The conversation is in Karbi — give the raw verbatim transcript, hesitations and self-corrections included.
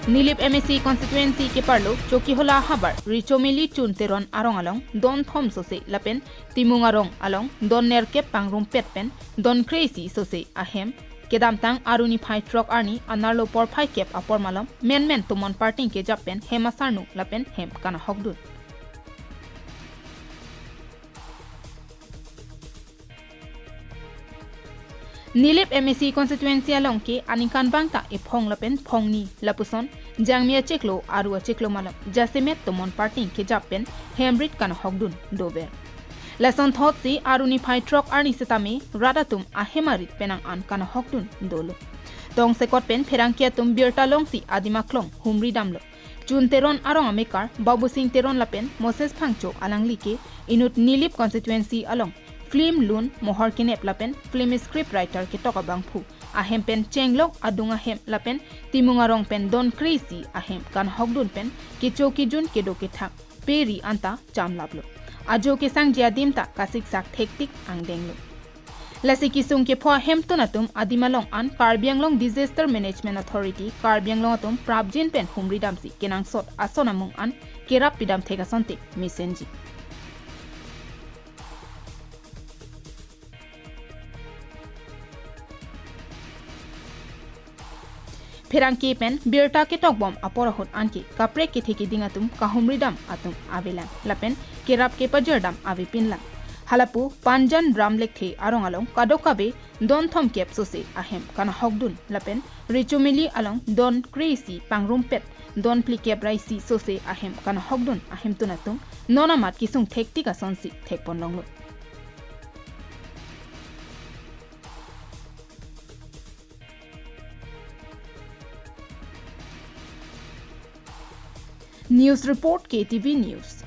Nilip M A C constituency keparlo Chokihola havar Richomili Chun Teron arong along don thom sose lapen Timung arong along don nerkep pangrumpet pen don kre-isi sose ahem kedamtang Arni phai throk arni anerlo porphai kep apor malom menmen tomon parting kejap pen hem asarnung lapen hem kanahokdun. Nilip M A C constituency along ke aningkanvang ta ephong lapen phongni lapuson jangmi achiklo aru achiklo malom jasemet tomon parting kejap pen hem rit kanahokdun dover. Lason thotsi Arni phai throk arni setame rat atum ahem arit penang an kanahokdun dolo. Tongsekot pen pherangke atum birta longsi adim aklong humri damlo. Chun Teron arong amekar Babusing Teron lapen Moses Phangcho alangli ke inut Nilip constituency along film lun mohor kenep lapen film script writer ketok abangphu ahem pen chenglok adung ahem lapen Timung arong pen don kre-isi ahem kanahokdun pen kecho kejun kedo kethak peri anta chamlaplo. Ajo kesangji adim ta kasiksak thektik angdenglo. Lasi kesung kepho ahemtun atum adim along an Karbi Anglong Disaster Management Authority, Karbi Anglong atum prapjin pen humri damsi kenangsot ason amung an kerap pidam thek asonte mesenji. Pherangke pen birta ketokbom apor ahut anke kaprek kethe keding atum kahumri dam atum avelang lapen kerap kepajir dam avepinlang. Halapu Panjan Ram Lekthe arong along kadokave don thomkep sose ahem kanahokdun lapen Richomili along don kre-isi pangrumpet don phlikep ra-isi sose ahem kanahokdun ahemtun atum non amat kesung thektik asonsi thekponlonglo. News report, K T V News.